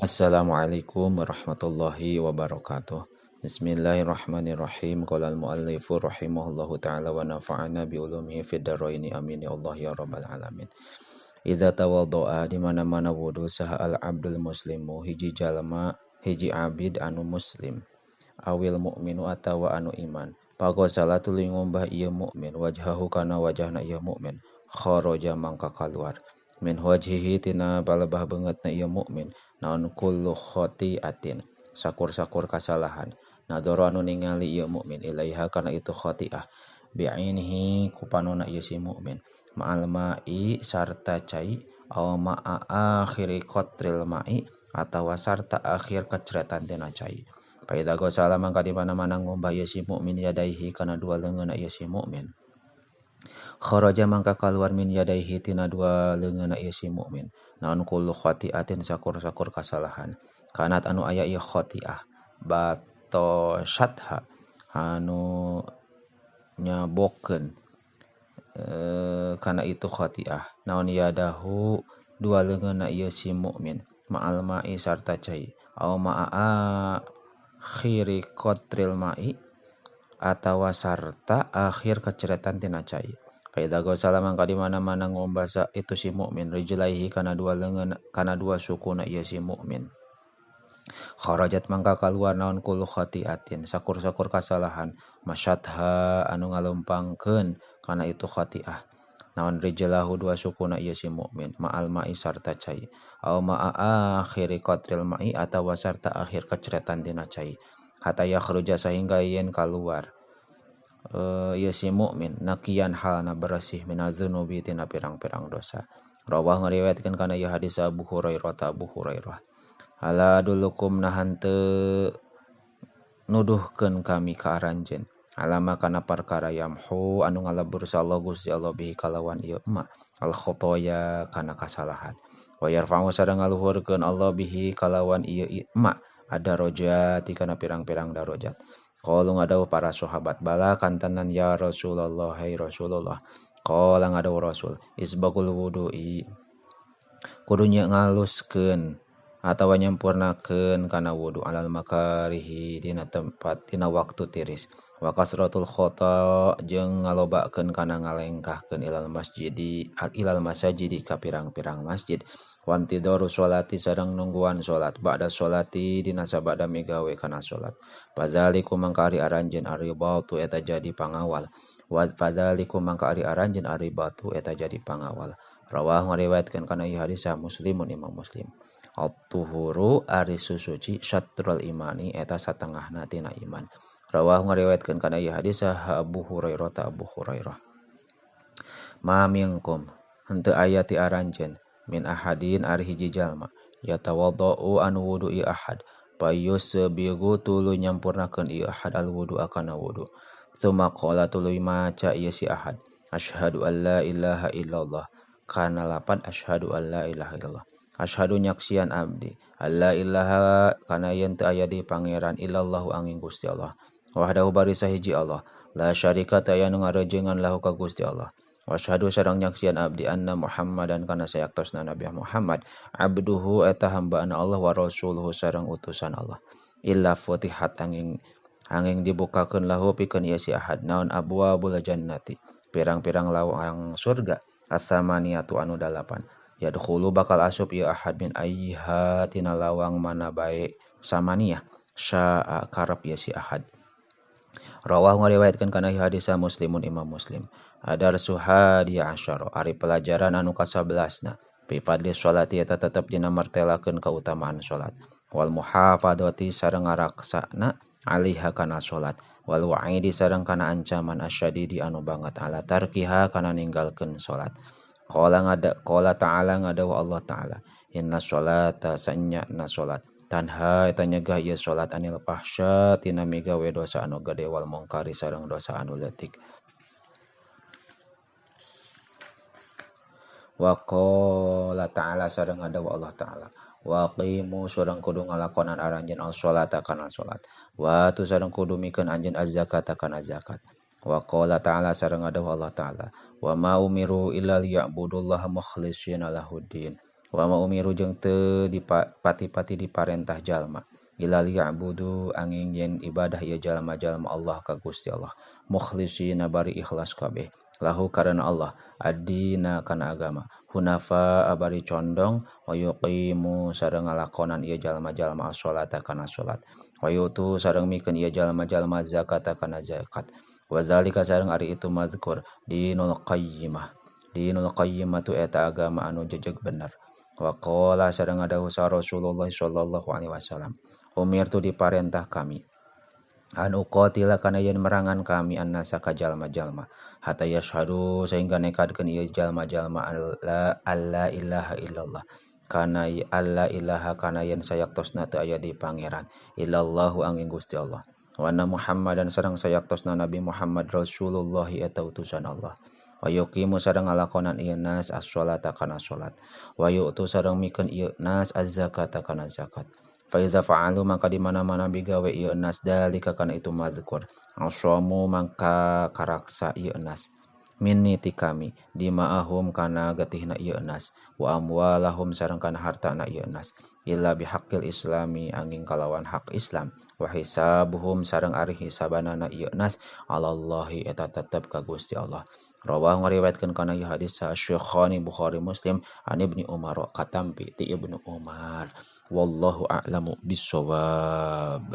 Assalamualaikum warahmatullahi wabarakatuh. Bismillahirrahmanirrahim. Qala al-muallifu rahimahullahu ta'ala wa nafa'ana bi ulumihi fid dharaini amin ya Allah ya rabbal alamin. Idza tawaddoa di mana-mana wudu saha al-abdul muslimu hiji jalma hiji abid anu muslim awil mukminu atawa anu iman. Pagosala tuluy ngumbah ieu mukmin wajhahu kana wajahna ieu mukmin kharaja mangka kaluar min wajhihi tina palebah beungeutna ieu mukmin naon kullu khati'atin sakur-sakur kasalahan nadoro anu ningali ieu mukmin ilaiha kana itu khati'ah bi'ainihi ku panona ieu si mukmin ma'al ma'i sarta cai aw ma'a akhiri qatril ma'i atawa sarta akhir kecretan tina cai. Paida gosala mangka di mana-mana ngumbah ieu si mukmin yadaihi kana dua leungeunna ieu si mukmin kharaja mangka kaluar min yadaihi tina dua leungeunna ieu si mukmin naon kullu khati'atin sakur-sakur kasalahan kanat anu aya ieu khati'ah batosatha anu nyabokeun kana itu khati'ah naon yadahu dua leungeunna ieu si mukmin ma'al ma'i sarta cai aw ma'a akhiri qatril ma'i atawa sarta akhir keceretan tina cai. Faidza gosala mangka di mana-mana ngumbah itu si mukmin rijlaihi kana dua leungeun kana dua sukuna ieu si mukmin kharajat mangka kaluar naon kullu khati'atin sakur-sakur kasalahan masyadha anu ngalumpangkeun kana itu khati'ah naon rijlahu dua sukuna ieu si mukmin ma'al ma'i sarta cai aw ma'a akhiri qatril ma'i atawa sarta akhir keceretan tina cai hatta yakhruja sahingga yen kaluar ieu si mukmin nakian halna bersih minaz-dzunubi tina pirang-pirang dosa. Rawah ngariwayatkeun kana ieu hadis Abu Hurairah ta Abu Hurairah. Ala dulukum nahan teu nuduhkeun kami ka aranjeun alama kana perkara yamhu anu ngalebur Allah Gusti Allah bihi kalawan ieu ma al khotoya kana kasalahan wa yarfa'u sareng ngaluhurkeun Allah bihi kalawan ieu ma ada rojat kana pirang-pirang darajat. Qalu ngadawu para sahabat bala kantenan ya Rasulullah hai Rasulullah. Qala ngadawu Rasul isbagul wudu'i kudu ngaluskeun atawa nyampurnakeun kana wudu alal makarihi dina tempat dina waktu tiris wa kasratul khata jeung ngalobakeun kana ngalengkahkeun ilal masjidi ilal masajidi ka pirang-pirang masjid wantidoru sholati sareng nungguan sholat ba'da sholati dina sabada migawe kana sholat fadzalikum mangka ari aranjeun aribatu eta jadi pangawal wa fadzalikum mangka ari aranjeun aribatu eta jadi pangawal. Rawah ngariwayatkeun kana ieu hadis Muslimun Imam Muslim. At-tuhuru ari susuci syatrul imani eta satengahna tina iman. Rawah ngariwayatkeun kana ieu hadis Abu Hurairah ta Abu Hurairah. Ma minkum henteu aya ti aranjeun min ahadin ari hiji jalma yatawaddau anu wudu ieu ahad payusbigu tuluy nyampurnakeun ieu ahad al wudu kana wudu tsumma qala tuluy maca ieu si ahad asyhadu an la ilaha illallah kana lapan asyhadu an la ilaha illallah asyhadu nyaksian abdi alla ilaha kana yen teu aya di pangeran illallahu angin Gusti Allah wahdahu bari sahiji Allah la syarika ta aya nu ngarejengan lahu ka Gusti Allah wasyhadu sareng nyaksian abdi anna Muhammadan kana sayaktosna Nabi Muhammad abduhu eta hambana Allah wa rasuluhu sareng utusan Allah illa futihat angin angin dibukakeun lahu pikeun ieu si ahad naon abwabul jannati pirang-pirang lawang surga as-samaniyatu anu dalapan yadkhulu bakal asup ieu ahad min ayyiha tina lawang mana bae samaniyah syaa karep ieu si ahad. Rawah ngariwayatkeun kana hadis Muslimun Imam Muslim. Adarsu hadiya asyara ari pelajaran anu ka-11na fi fadli sholati eta tetep dina martelakeun kautamaan salat wal muhafadzati sareng ngaraksana alaiha kana salat wal wa'idi sareng kana ancaman asyadidi anu banget ala tarkiha kana ninggalkeun salat. Qala ngada qala ta'ala ngadawu Allah ta'ala inna sholata sanyana salat tanha eta nyegah ieu salat anil fahsya tina migawe dosa anu gede wal mungkari sareng dosa anu leutik. Wa qala ta'ala sareng ngadawu Allah ta'ala wa qimu sareng kudu ngalakonan aranjeun al sholata kana salat wa tu sareng kudu mikeun anjeun az-zakata kana zakat. Wa qala ta'ala sareng ngadawu Allah ta'ala wa ma umiru illa liya'budullaha mukhlishina lahuddin. Wa ma umiru jeung teu dipati-pati diparentah jalma illa liya'budu angin yen ibadah ieu jalma-jalma Allah ka Gusti Allah mukhlisina bari ikhlas kabeh lahu karana Allah addina kana agama hunafa bari condong wa yuqimu sareng ngalakonan ieu jalma-jalma as-sholata kana salat wa yutu sareng mikeun ieu jalma-jalma zakata kana zakat wa zalika sareng ari itu mazkur dinul qayyimah dinul qayyimah tu eta agama anu jejeg bener. Wa qala sareng ngadawuh sa Rasulullah sallallahu alaihi wasallam umirtu diparentah kami an uqatila kana yen merangan kami annasa ka jalma-jalma hatta yashhadu sehingga nekadkeun ieu jalma-jalma alla ilaha illallah kana alla ilaha kana yen sayaktosna teu aya di pangeran illallahu angin Gusti Allah wa anna Muhammadan sareng sayaktosna Nabi Muhammad Rasulullah eta utusan Allah. Wa yuqimu sareng ngalakonan ieu nas as-sholata kana salat wa yu'tu sareng mikeun ieu nas az-zakata kana zakat fa iza fa'alu maka di mana-mana bigawe ieu nas dalika kana itu mazkur asamu maka karaksa ieu nas minni ti kami dima'ahum kana getihna ieu nas wa amwalahum sareng kana hartana ieu nas illa bihaqqil islami angin kalawan hak Islam wa hisabuhum sareng ari hisabanana ieu nas alallahi eta tetep ka Gusti Allah. Rawah ngariwayatkeun kana ieu hadis Syekhani Bukhari Muslim an Ibnu Umar katampi ti Ibnu Umar. Wallahu a'lamu bissawab.